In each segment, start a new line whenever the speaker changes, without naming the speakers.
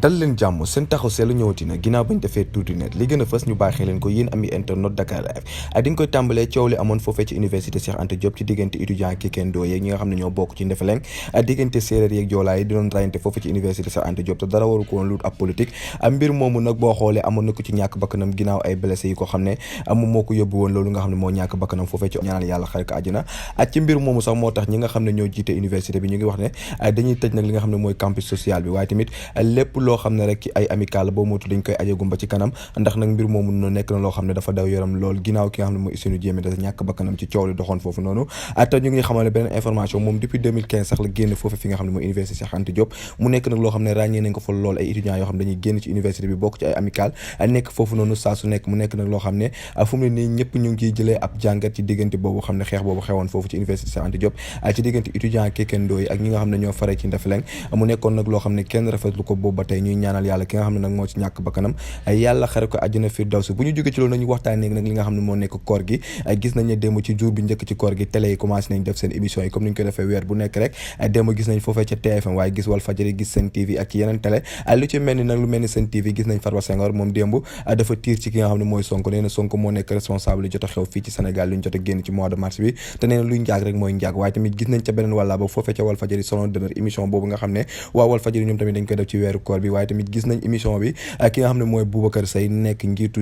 dal leen jàmm seen taxaw seetlu ñëwati na ginnaaw bañ defee tuuti net li gën a fës ñu baaxee leen ko yéen ami internet Dakar Live dañ koy tàmbalee coow li amoon foofee ci université Cheikh Anta Diop ci diggante étudiant Kikendo yeeg ñi nga xam ne ñoo bokk ci Ndefleng diggante séeréer yeeg joolaa yi di doon rayante foofee ci université Cheikh Anta Diop te dara waru ko woon lu ab politique mbir moomu nag boo xoolee amoon na ko ci ñàkk bakkanam ginnaaw ay blessé yi ko xam ne moom moo ko yóbbu woon loolu nga xam ne moo ñàkk bakkanam foofee ci ñaanal yàlla xare ko àjjana ci mbir moomu sax moo tax ñi nga xam ne ñoo jiite université bi ñu ngi wax ne dañuy tëj nag li nga xam ne mooy campus social bi waaye tamit lépp loo xam ne rek ci ay amical boo mootu dañ koy aje gumba ci kanam ndax nag mbir moomu noonu nekk na loo xam ne dafa daw yaram lool ginnaaw ki nga xam ne mooy Ousseynou Diémé da ñàkk bakkanam ci coow li doxoon foofu noonu te ñu ngi xamal ne beneen information moom depuis 2015 sax la génn foofu fi nga xam ne mooy université Cheikh Anta Diop mu nekk nag loo xam ne ràññee nañ ko fa lool ay étudiants yoo xam ne dañuy génn ci université bi bokk ci ay amical nekk foofu noonu saa su nekk mu nekk nag loo xam ne fu mu ne nii ñëpp ñu ngi ciy jëlee ab jàngat ci diggante boobu xam ne xeex boobu xewoon foofu ci université Cheikh Anta Diop ci diggante étudiant Kikendo yi ak ñi nga xam ne ñoo fare ci Ndefleng mu nekkoon nag loo xam ne kenn rafetlu ko boobu ba tey ñuy ñaanal yàlla ki nga xam ne nag moo ci ñàkk bakkanam yàlla xare ko àjjana firdawsi bu ñu jógee ci loolu nañu waxtaanee nag li nga xam ne moo nekk koor gi gis nañ ne démb ci jour bi njëkk ci koor gi télé yi commencé nañ def seen émission yi comme ni ñu ko defee weer bu nekk rek démb gis nañ foofee ca TFM waaye gis Walfadjri gis Sen TV ak yeneen télé lu ci mel ni nag lu mel ni Sen TV gis nañ Farba Senghor moom démb dafa tiir ci ki nga xam ne mooy Sonko nee na Sonko moo nekk responsable li jot a xew fii ci Sénégal li ñu jot a génn ci mois de mars bi te nee na luy njaag rek mooy njaag waaye tamit gis nañ ca beneen wàlla ba foofee ca Walfadjri salon d'honneur émission boobu nga xam ne waa Walfadjri ñoom tamit dañ koy def ci weeru koor bi waaye tamit gis nañ émission bi ki nga xam ne mooy Boubacar Seye nekk njiitu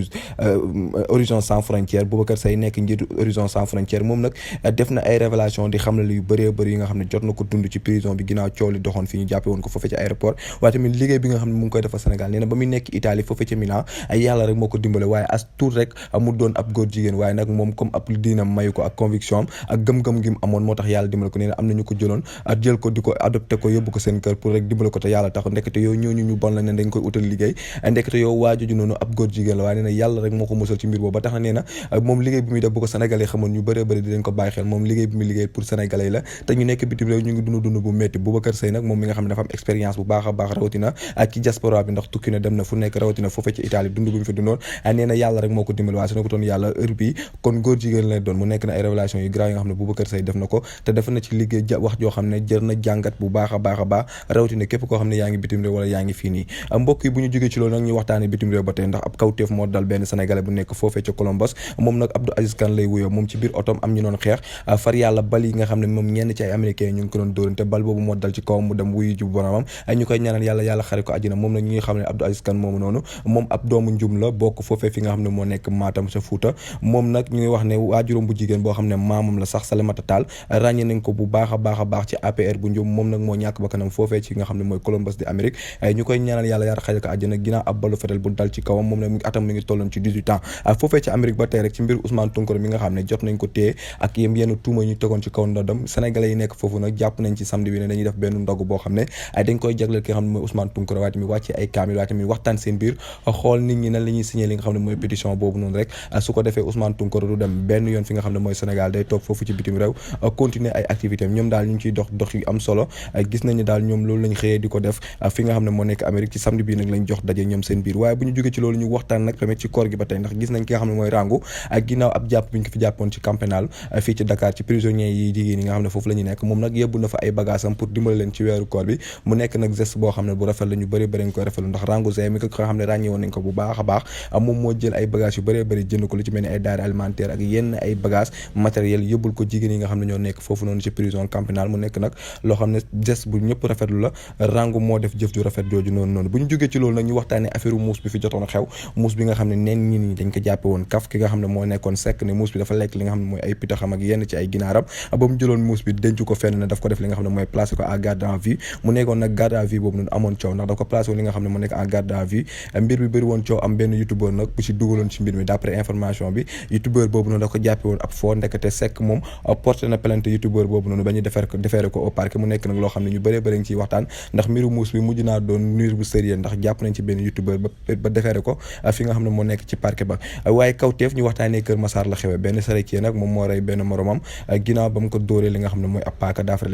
Horizon Sans Frontières Boubacar Seye nekk njiitu Horizon Sans Frontières moom nag def na ay révélation di xam ne yu bëree bëri yi nga xam ne jot na ko dund ci prison bi ginnaaw coow li doxoon fi ñu jàppe woon ko foofee ci aéroport waaye tamit liggéey bi nga xam ne mu ngi koy defal Sénégal nee na ba muy nekk Italie foofee ci Milan yàlla rek moo ko dimbale waaye as tuut rek mu doon ab góor jigéen waaye nag moom comme ab diinam mayu ko ak conviction am ak gëm-gëm gi mu amoon moo tax yàlla dimbale ko nee na am nañu ko jëloon jël ko di ko adopté ko yóbbu ko seen kër pour rek dimbale ko te yàlla tax ndekete yow ñooñu ñu bon la ne dañ koy utal liggéey ndekete yow waajuju noonu ab góor jigéen la waaye nee na yàlla rek moo ko musal ci mbir boobu ba tax na nee na moom liggéey bi muy def bu ko sénégalais xamoon ñu bëree bëri di leen ko bàyyi xel moom liggéey bi muy liggéey pour sénégalais la te ñu nekk bitim réew ñu ngi dund bu métti Boubacar Seye nag moom mi nga xam ne dafa am expérience bu baax a baax rawatina ak ci diaspora bi ndax tukki na dem na fu nekk rawatina foofee ci Italie dund bu mu fi dundoon nee na yàlla rek moo ko dimbali waaye su na ko toon yàlla heure bi kon góor jigéen lay doon mu nekk na ay révélation yu grave yi nga xam ne Boubacar Seye def na ko te def na ci liggéey wax joo xam ne jër na jàngat bu baax a baax a baax rawatina képp koo xam ne yaa ngi bitim réew wala yaa ngi fii nii mbokk yi bu ñu jógee ci loolu nag ñu waxtaane bitim réew ba tey ndax ab kawteef moo dal benn sénégalais bu nekk foofee ca Colombos moom nag Abdou Aziz Kane lay wuyoo moom ci biir otom am ñu doon xeex far yàlla bal yi nga xam ne moom ñenn ci ay américains ñu ngi ko doon dóorante bal boobu moo dal ci kawam mu dem wuyu ji boromam ñu koy ñaanal yàlla xare ko àjjana moom nag ñu ngi xam ne Abdou Aziz Kane moomu noonu moom ab doomu njum la bokk foofee fi nga xam ne moo nekk Matam sa Fuuta moom nag ñu ngi wax ne waajuram bu jigéen boo xam ne maamam la sax Salimata Tall ràññee nañ ko bu baax a baax ci APR bu njum moom nag moo ñàkk bakkanam foofee ci nga xam ne mooy Colombos di Amérique ñu koy ñaanal yàlla xare ko àjjana ginnaaw ab balu fetal bu dal ci kawam moom nag atam mi ngi tolloon ci 18 ans foofee ci Amérique ba tey rek ci mbir Ousmane Tounkara mi nga xam ne jot nañ ko téye ak yenn tuuma ñu tegoon ci kaw ndodam sénégalais yi nekk foofu nag jàpp nañ ci samedi bi ne dañuy def benn ndog boo xam ne dañ koy jagleel ki nga xam ne mooy Ousmane Tounkara waaye tamit wàcce ay kaamil waaye tamit waxtaan seen biir xool nit ñi nan la ñuy signé li nga xam ne mooy pétition boobu noonu rek su ko defee Ousmane Tounkara du dem benn yoon fi nga xam ne mooy Sénégal day toog foofu ci bitim réew continuer ay activités ñoom daal ñu ngi ciy dox yu am solo gis nañu daal ñoom loolu lañ xëyee di ko def fi nga xam ne moo nekk Amérique ci samedi bi nag lañ jox daje ñoom seen biir waaye bu ñu jógee ci loolu ñu waxtaan nag tamit ci koor gi ba tey ndax gis nañ ki nga xam ne mooy Rangu ak ginnaaw ab jàpp bi ñu ko fi jàppoon ci campenal fii ci Dakar ci prisonniers yi jigéen yi nga xam ne foofu la ñu nekk moom nag yóbbu na fa ay bagages am pour dimbale leen ci weeru koor bi mu nekk nag geste boo xam ne bu rafet la ñu bëri ñu koy rafetlu ndax Rangu mi ko xam ne ràññee woon nañ ko bu baax a baax moom moo jël ay bagages yu bëri jënd ko lu ci mel ni ay denrées alimentaires ak yenn ay bagages matériels yóbbul ko jigéen yi nga xam ne ñoo nekk foofu noonu ci prison campenal mu nekk nag loo xam ne geste bu ñëpp rafetlu la Rangu moo def jëf ju rafet jooju noonu bu ñu jógee ci loolu nag ñu waxtaanee affaire muus bi fi jotoon a xew muus bi nga xam ne neen ñi dañ ko jàppe woon kaf ki nga xam ne moo nekkoon sekk ne muus bi dafa lekk li nga xam ne mooy ay pitaxam ak yenn ci ay ginaaram ba mu jëloon muus bi denc ko fenn ne daf ko def li nga xam ne mooy placé ko en garde à vue mu nekkoon nag garde à vue boobu noonu amoon coow ndax daf ko placé woon li nga xam ne moo nekk en garde à vue mbir bi bëri woon coow am benn youtubeur nag bu ci dugaloon ci mbir mi d'après information bi youtubeur boobu noonu daf ko jàppe woon ab foo ndekete sekk moom porté na plainte youtubeur boobu noonu ba ñu defeere ko au parquet mu nekk nag loo xam ne ñu bëri ngi ciy waxtaan ndax mbiru muus bi mujj naa doon nuire bu sérieux ndax jàpp nañ ci benn youtubeur ba defeere ko fi nga xam ne moo nekk ci parquet ba waaye kawteef ñu waxtaanee Kër Massar la xewe benn sarekier nag moom moo rey benn moromam ginnaaw ba mu ko dóoree li nga xam ne mooy ab paaka d'après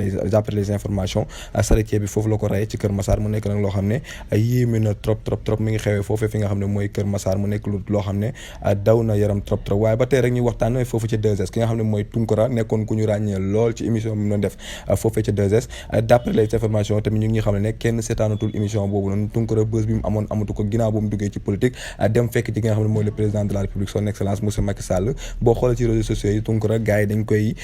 les informations sarekier bi foofu la ko rey ci Kër Massar mu nekk nag loo xam ne yéeme na trop mi ngi xewee foofee fi nga xam ne mooy Kër Massar mu nekk loo xam ne daw na yaram trop waaye ba tey rek ñu waxtaan foofu ci 2S ki nga xam ne mooy Tounkara nekkoon ku ñu ràññee lool ci émission bi mu doon def foofee ci 2S d'après les informations tamit ñu ngi xam ne kenn seetaanatul émission boobu noonu Tounkara bës bi mu amoon amatu ko ginnaaw bu mu duggee ci politique dem fekk ci nga xam ne mooy le président de la république son excellence monsieur Macky Sall boo xoolee ci réseaux sociaux yi Tounkara gars yi dañ koy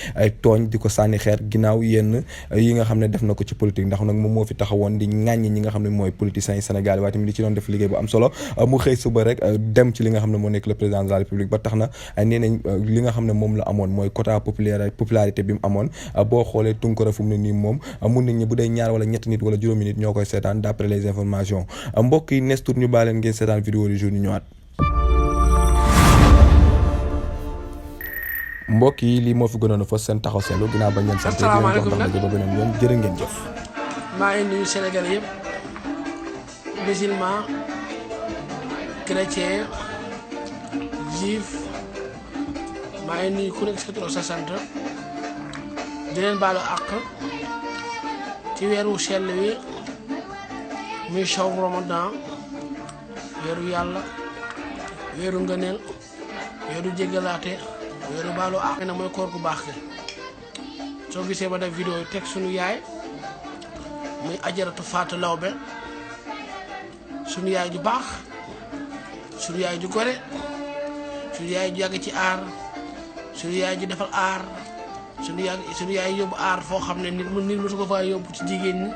tooñ di ko sànni xeer ginnaaw yenn yi nga xam ne def na ko ci politique ndax nag moom moo fi taxawoon di ŋàññi ñi nga xam ne mooy politiciens yi Sénégal waaye tamit di ci doon def liggéey bu am solo mu xëy suba rek dem ci li nga xam ne moo nekk le président de la république ba tax na nee nañ li nga xam ne moom la amoon mooy quota popularité bi mu amoon boo xoolee Tounkara fu mu ne nii moom mun nañ ne bu dee ñaar wala ñetti nit wala juróomi nit ñoo koy seetaan d'après les informations mbokk yi nees tuut ñu bàyyi leen ngeen seetaan vidéo du jour ñu ñëwaat. mbokk yi lii moo fi gënoon a fës seen taxaw seetlu ginnaaw bañ leen sant
asalaamaaleykum nag
ba beneen yoon jërë ngeen jëf.
maa ngi nuyu Sénégal yëpp musulman chrétien juif maa ngi nuyu ku nekk sa tur sa sant di leen baalu àq ci weeru sell wi muy shawru Ramadan weeru yàlla weeru ngëneel weeru jéggalaate weeru baalu àq na mooy koor gu baax gi soo gisee ba def vidéo yi teg suñu yaay muy ajaratu Fatou Lawbe suñu yaay ju baax suñu yaay ju gore suñu yaay ju yàgg ci aar suñu yaay ju defal aar suñu yaay yóbbu aar foo xam ne nit mësu ko fa yóbbu ci jigéen ñi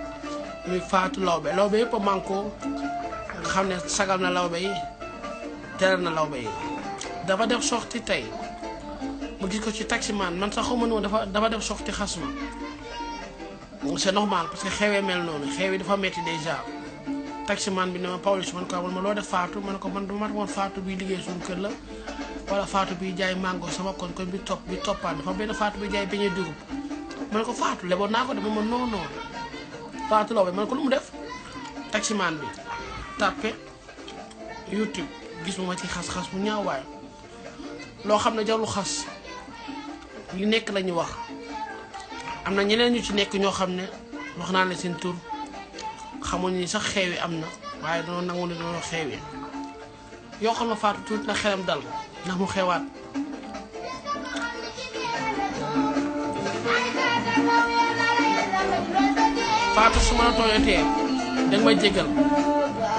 muy Fatou Lawbe Lawbe yëpp a manko nga xam ne sagal na Lawbe yi teral na Lawbe yi dafa def sorti tey ma gis ko ci taximan man sax xaw ma noonu dafa def sorti xas ma c'est normal parce que xewee mel noonu xew yi dafa metti déjà taximan bi ne ma Pawlish man ko ma loo def Fatou man ko man du mat woon Fatou biy liggéey suñu kër la wala Fatou biy jaay mango sama kon bi toppaan dafa benn Fatou biy jaay beñe dugub man ko Fatou leboon naa ko de ma non Fatou Lawbe man ko lu mu def taximan bi tàppe YouTube gis ma ci xas-xas bu ñaaw waaye loo xam ne jarul xas li nekk la ñu wax am na ñeneen ñu ci nekk ñoo xam ne wax naa ne seen tur xamuñ ni sax xeew yi am na waaye dañoo nangu ne dañoo xeew yi yoo xam ne Fatou tuuti na xelam dal ndax mu xewaat Fatou su ma la tooyatee danga may jéggal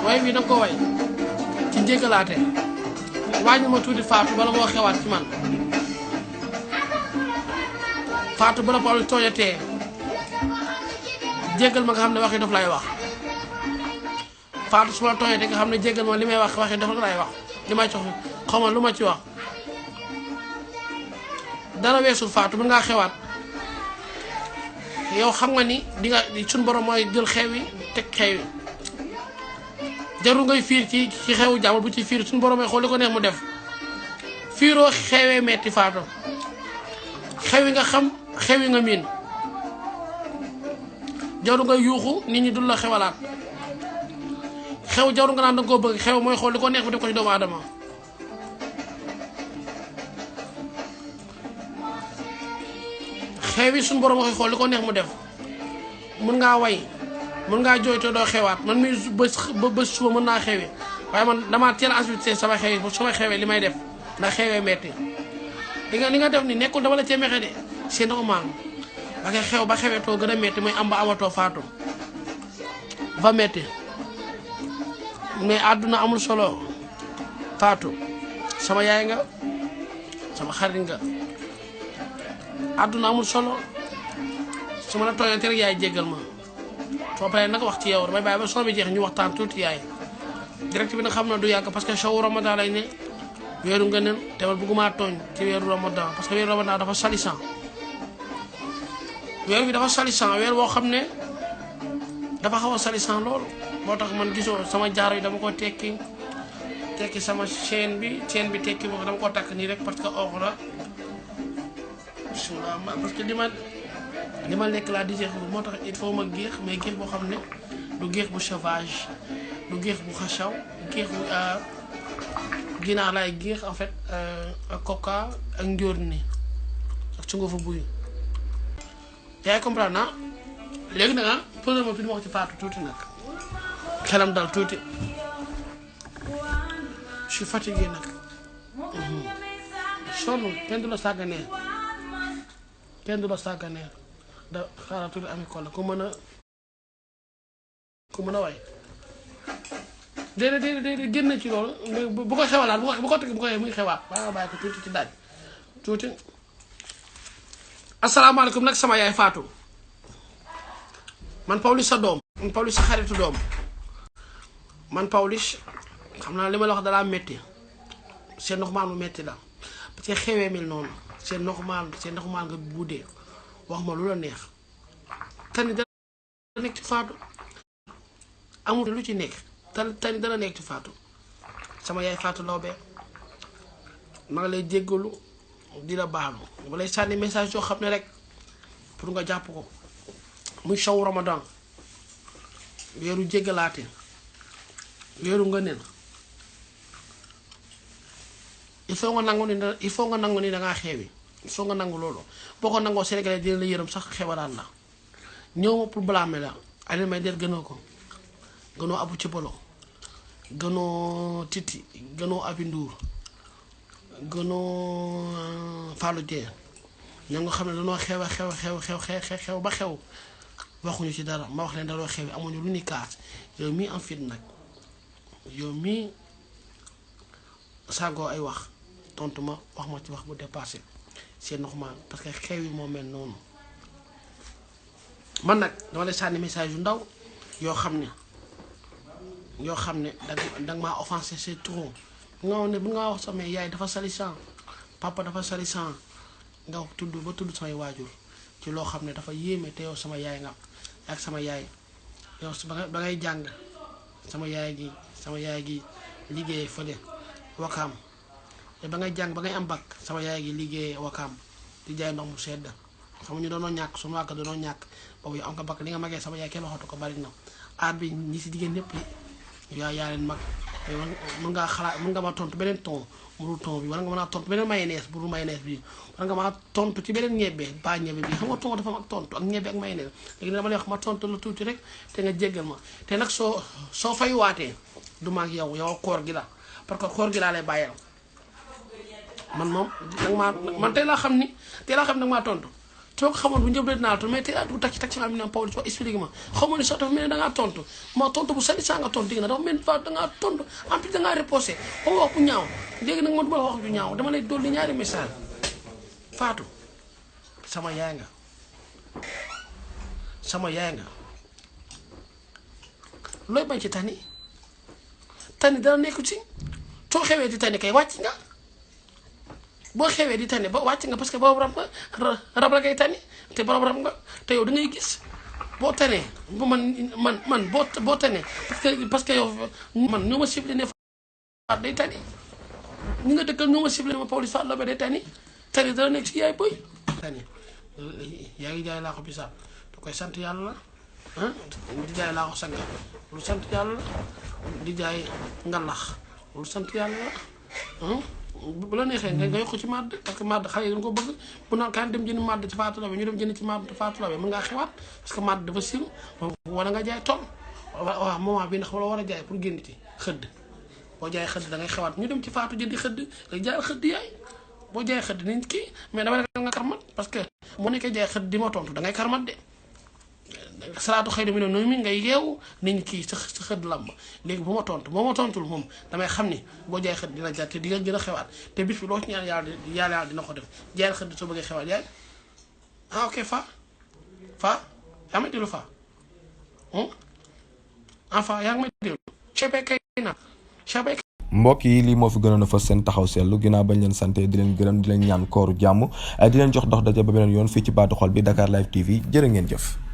way wi danga ko way ci jéggalaate wàññi ma tuuti Fatou bala moo xewaat ci man Fatou bala Pawlish tooñatee jéggal ma nga xam ne wax yi daf lay wax Fatou su ma la tooñatee nga xam ne jéggal ma li may wax yi daf lay wax li may cox xaw ma lu ma ci wax dara weesul Fatou mën ngaa xewaat yow xam nga ni di nga suñ borom mooy jël xew yi teg xew yi jarul ngay fiir ci xewu jàmbur bu ci fiir suñu borom xool li ko neex mu def fiiroo xewee metti Fatou xew yi nga xam xew yi nga miin jarul ngay yuuxu nit ñi dul la xewalaat xew jarul nga naan danga koo bëgg xew mooy xool li ko neex mu def ko ci doomu aadama xew yi suñu borom waxee xool li ko neex mu def mun ngaa way mën ngaa jooytoo doo xewaat man mi bés suba mën naa xewee waaye man damaa teel a invité sama xewee li may def ndax xewee metti li nga def ni nekkul dama la cee mexe de c'est normal ba nga xew ba xewetoo gën a metti mooy am ba amatoo Fatou va metti mais àdduna amul solo Fatou sama yaay nga sama xarit nga àdduna amul solo su ma la tooñante rek yaay jéggal ma soo paree nag wax ci yow damay bàyyi ba soo bi jeex ñu waxtaan tuuti yaay direct bi nag xam na du yàgg parce que show Ramadan lay ne weeru ngëneel te man bëgguma tooñ ci weeru Ramadan parce que weeru Ramadan dafa salissant weer bi dafa salissant weer boo xam ne dafa xaw a salissant loolu moo tax man gisoo sama jaaro yi dama ko tekki sama chaine bi tekki boo dama ko takk nii rek parce que or la parce que li ma lekk laa di jeex moo tax il faut ma géex mais géex boo xam ne du géex bu sauvage du géex bu xasaw géex bu ginaar laay géex en fait ak coca ak njóor ni ak sungu fa buy yaay comprendre na léegi nag posé ma tuuti ma wax ci Fatou tuuti nag xelam dal tuuti je suis fatigué nag sonn kenn du la sàgganee da xaaral tuuti ami ko la ku mën a way déedéet génn ci loolu bu ko xewalaat bu ko teg bu ko muy xewaat ba nga bàyyi ko tuuti ci daaj tuuti. asalaamaaleykum nag sama yaay Fatou man Pawlish sa doom man Pawlish sa xaritu doom man Pawlish xam naa li ma la wax dalaa métti c'est normal mu métti la parce que xewee mel noonu c'est normal nga buudee wax ma lu la neex tani dana nekk ci Fatou amul lu ci nekk tani dana nekk ci Fatou sama yaay Fatou Lawbe ma nga lay jéggalu di la baalu ma lay sànni message yoo xam ne rek pour nga jàpp ko muy shaw Ramadan weeru jéggalaate weeru nga neen il faut nga nangu ni dangaa xeewi il faut nga nangu loolu boo ko nangoo Sénégalais dina la yërëm sax xewalaan la ñëw ma pour blâmer la Aliou may der gënoo ko gënoo Abou Cibolo gënoo Titi gënoo Abi Ndour gënoo Fallou Dieng ñoo nga xam ne dañoo xew ba xew waxuñu ci dara ma wax leen daloo xew amuñu lu ni kaas yow mii am fit nag yow mii saagoo ay wax tontu ma wax ma ci wax bu dépassé c'est normal parce que xew yi moo mel noonu man nag dama lay sànni message yu ndaw yoo xam ne danga maa offensé c'est trop bu nga wax sama yaay dafa salissant papa dafa salissant nga tudd samay waajur ci loo xam ne dafa yéeme te yow sama yaay nga ak sama yaay yow ba ngay jàng sama yaay gi liggéey fële Wakaam te ba ngay jàng ba ngay am bac sama yaay gi liggéey Wakaam di jaay ndox mu sedd xam nga ñu doonoo ñàkk suñu wàkk doonoo ñàkk boobu yow am nga bac li nga magee sama yaay kenn waxatu ko bari na aar bi ñi si jigéen ñëpp yaa leen mag mën ngaa xalaat mën nga ma tontu beneen ton muru ton bi war nga mën a tontu beneen mayonnaise bu dul mayonnaise bi war nga ma tontu ci beneen ñebbe ba ñebbe bi xam nga ton dafa am ak tontu ak ñebbe ak mayonnaise léegi dama lay wax ma tontu la tuuti rek te nga jéggal ma te nag soo fayuwaatee du ma ak yow koor gi la parce que koor gi laa lay bàyyal man moom man tey laa xam nag maa tontu soo ko xamoon bu njëb dinaa la tontu mais tey bu tax ci ma am Pawlish expliqué ma xaw ma ne sax dafa mel ne dangaa tontu ma tontu bu sali saa nga tontu dégg na dafa mel ni fa dangaa tontu en plus dangaa reposé ba wax bu ñaaw léegi nag man du ma wax ju ñaaw dama lay dolli ñaari message Fatou sama yaay nga looy bañ ci tani dana nekku ci soo xewee di tani kay wàcc nga boo xewee di tani ba wàcc nga parce que boobu rab la ngay tani te borom rab nga te yow da ngay gis boo tanee bu man boo tanee parce que yow man ñoo ma ciblé ne Fatou day tani ñi nga dëkkal ñoo ma ciblé ne ma Pawlish Fatou Lawbe day tani dana nekk ci yaay boy tani yaa ngi jaay laa ko bisaab da koy sant yàlla la di jaay laa ko sanga lu sant yàlla la di jaay ngalax lu sant yàlla la bu la neexee nga yokk ci màdd parce que màdd xale yi dañ ko bëgg bu naan kaan dem jënd màdd ci Fatou Lawbe ñu dem jënd ci màdd Fatou Lawbe mën ngaa xewaat parce que màdd dafa siiw wala nga jaay tool waaw moment bi ndax wala war a jaay pour génn ci xëdd boo jaay xëdd da ngay xewaat ñu dem ci Fatou jëndi xëdd nga jaay xëdd yaay boo jaay xëdd nañ kii mais dama ne nga karmat parce que moo nekkee jaay xëdd di ma tontu da ngay karmat de salaatu xëy na mi ne noonu mi ngay yeewu nit ñi kii sa xëdd làmb léegi bu ma tontul moom damay xam ni boo jaay xëdd dina jar te di nga gën a xewaat te bis bi loo ci ñaan yàlla dina ko def jaayal xëdd soo bëggee xewaat yaay ok fa yaa may déglu fa yaa ngi may déglu chebe kay na chebe.
mbokk yi lii moo fi gënoon a fës seen taxaw seetlu ginnaaw bañ leen sante di leen gërëm di leen ñaan kooru jàmm di leen jox dox daje ba beneen yoon fii ci Baatu Xol bi Dakar Live TV jërë ngeen jëf.